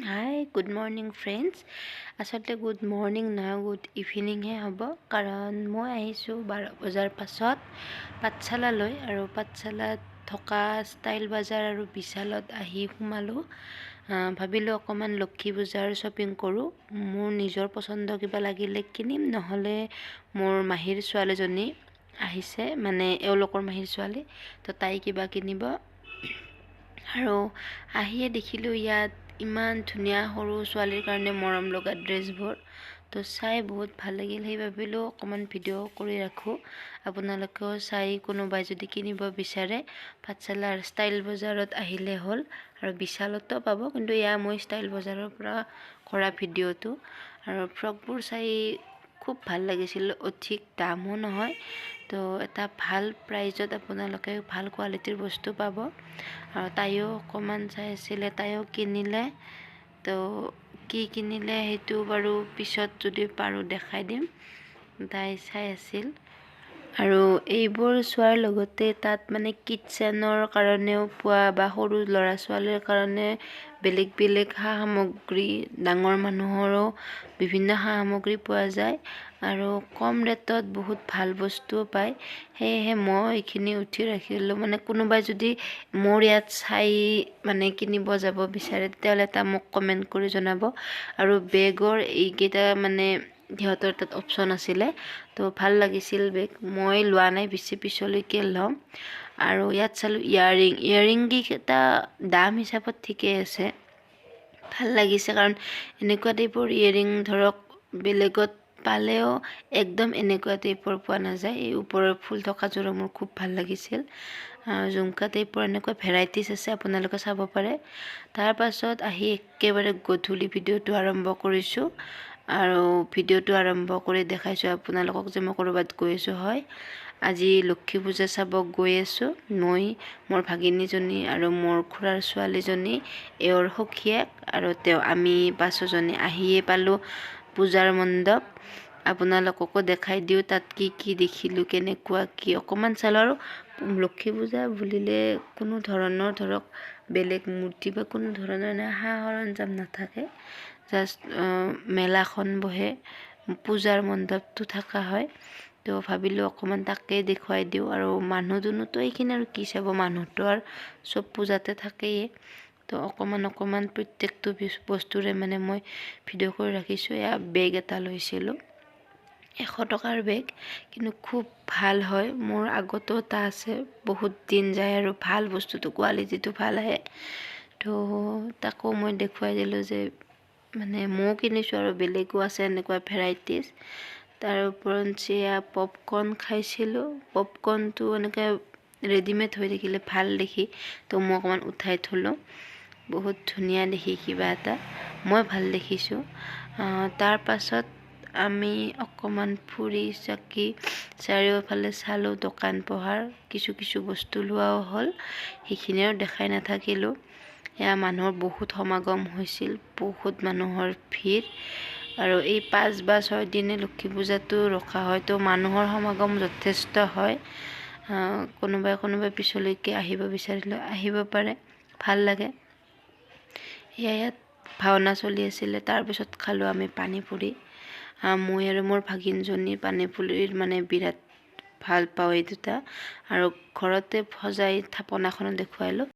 হাই, good morning friends. আচলতে good morning নহয়, good ইভিনিংহে হ'ব, কাৰণ মই আহিছোঁ 12 বজাৰ পাছত পাঠশালালৈ আৰু পাঠশালাত থকা ষ্টাইল বজাৰ আৰু বিশালত আহি সোমালোঁ। ভাবিলোঁ অকণমান লক্ষী পূজাৰ শ্বপিং কৰোঁ। মোৰ নিজৰ পচন্দ কিবা লাগিলে কিনিম, নহ'লে মোৰ মাহীৰ ছোৱালীজনী আহিছে, মানে এওঁলোকৰ মাহীৰ ছোৱালী, তো তাই কিবা কিনিব। আৰু আহিয়ে দেখিলোঁ ইয়াত ইমান ধুনীয়া সৰু ছোৱালীৰ কাৰণে মৰম লগা ড্ৰেছবোৰ। তো চাই বহুত ভাল লাগিল। সেই ভাবিলোঁ অকণমান ভিডিঅ' কৰি ৰাখোঁ। আপোনালোকেও চাই কোনোবাই যদি কিনিব বিচাৰে, পাঠশালাৰ ষ্টাইল বজাৰত আহিলে হ'ল আৰু বিশালতো পাব, কিন্তু এয়া মই ষ্টাইল বজাৰৰ পৰা কৰা ভিডিঅ'টো। আৰু ফ্ৰকবোৰ চাই খুব ভাল লাগিছিল। অধিক দামো নহয়, তো এটা ভাল প্ৰাইজত আপোনালোকে ভাল কোৱালিটিৰ বস্তু পাব। আৰু তাইও অকণমান চাই আছিলে, তাইও কিনিলে। তো কি কিনিলে সেইটো বাৰু পিছত যদি পাৰোঁ দেখাই দিম। তাই চাই আছিল। আৰু এইবোৰ চোৱাৰ লগতে তাত মানে কিটচেনৰ কাৰণেও পোৱা বা সৰু ল'ৰা ছোৱালীৰ কাৰণে বেলেগ বেলেগ সা সামগ্ৰী, ডাঙৰ মানুহৰো বিভিন্ন সা সামগ্ৰী পোৱা যায় আৰু কম ৰেটত বহুত ভাল বস্তুও পায়। সেয়েহে মই এইখিনি উঠি ৰাখিলোঁ। মানে কোনোবাই যদি মোৰ ইয়াত চাই মানে কিনিব যাব বিচাৰে, তেতিয়াহ'লে এটা মোক কমেণ্ট কৰি জনাব। আৰু বেগৰ এইকেইটা মানে সিহঁতৰ তাত অপশ্যন আছিলে, তো ভাল লাগিছিল বেগ। মই লোৱা নাই, বেছি পিছলৈকে ল'ম। আৰু ইয়াত চালোঁ ইয়াৰিং। ইয়াৰিংকেইটা দাম হিচাপত ঠিকেই আছে, ভাল লাগিছে, কাৰণ এনেকুৱা টাইপৰ ইয়েৰিং ধৰক বেলেগত পালেও একদম এনেকুৱা টাইপৰ পোৱা নাযায়। এই ওপৰৰ ফুল থকাযোৰো মোৰ খুব ভাল লাগিছিল। জুমকা টাইপৰ এনেকুৱা ভেৰাইটিজ আছে, আপোনালোকে চাব পাৰে। তাৰপাছত আহি একেবাৰে গধূলি ভিডিঅ'টো আৰম্ভ কৰিছোঁ আৰু ভিডিঅ'টো আৰম্ভ কৰি দেখাইছোঁ আপোনালোকক যে মই ক'ৰবাত গৈ আছোঁ। হয়, আজি লক্ষী পূজা চাব গৈ আছোঁ। মই, মোৰ ভাগিনীজনী আৰু মোৰ খুৰাৰ ছোৱালীজনী, এওঁৰ সখীয়েক আৰু তেওঁ, আমি পাঁচোজনী আহিয়ে পালোঁ পূজাৰ মণ্ডপ। আপোনালোককো দেখাই দিওঁ তাত কি কি দেখিলোঁ, কেনেকুৱা কি অকণমান চালোঁ। আৰু লক্ষী পূজা বুলিলে কোনো ধৰণৰ ধৰক বেলেগ মূৰ্তি বা কোনো ধৰণৰ সা সৰঞ্জাম নাথাকে, জাষ্ট মেলাখন বহে, পূজাৰ মণ্ডপটো থকা হয়। তো ভাবিলোঁ অকণমান তাকেই দেখুৱাই দিওঁ। আৰু মানুহ দুনুহতো এইখিনি আৰু কি চাব, মানুহটো আৰু চব পূজাতে থাকেই। তো অকণমান অকণমান প্ৰত্যেকটো বস্তুৰে মানে মই ভিডিঅ' কৰি ৰাখিছোঁ। এয়া বেগ এটা লৈছিলোঁ, 100 টকাৰ বেগ, কিন্তু খুব ভাল হয়। মোৰ আগতো এটা আছে, বহুত দিন যায় আৰু ভাল বস্তুটো, কোৱালিটিটো ভাল আহে। তো তাকো মই দেখুৱাই দিলোঁ যে মানে ময়ো কিনিছোঁ আৰু বেলেগো আছে এনেকুৱা ভেৰাইটিজ। তাৰ ওপৰঞ্চি এয়া পপকৰ্ণ খাইছিলোঁ। পপকৰ্ণটো এনেকৈ ৰেডিমেড হৈ থাকিলে ভাল দেখি, তো মই অকণমান উঠাই থ'লোঁ। বহুত ধুনীয়া দেখি কিবা এটা মই ভাল দেখিছোঁ। তাৰপাছত আমি অকণমান ফুৰি চাকি চাৰিওফালে চালোঁ, দোকান পোহাৰ, কিছু কিছু বস্তু লোৱাও হ'ল, সেইখিনিও দেখাই নাথাকিলোঁ। এয়া মানুহৰ বহুত সমাগম হৈছিল, বহুত মানুহৰ ভিৰ। আৰু এই 5 বা 6 দিনে লক্ষী পূজাটো ৰখা হয়, তো মানুহৰ সমাগম যথেষ্ট হয়। কোনোবাই কোনোবাই পিছলৈকে আহিব বিচাৰিলে আহিব পাৰে, ভাল লাগে। এয়া ইয়াত ভাওনা চলি আছিলে। তাৰপিছত খালোঁ আমি পানীপুৰি। মই আৰু মোৰ ভাগিনজনী পানীপুৰিৰ মানে বিৰাট ভাল পাওঁ এই দুটা। আৰু ঘৰতে সজাই থাপনাখনো দেখুৱালোঁ।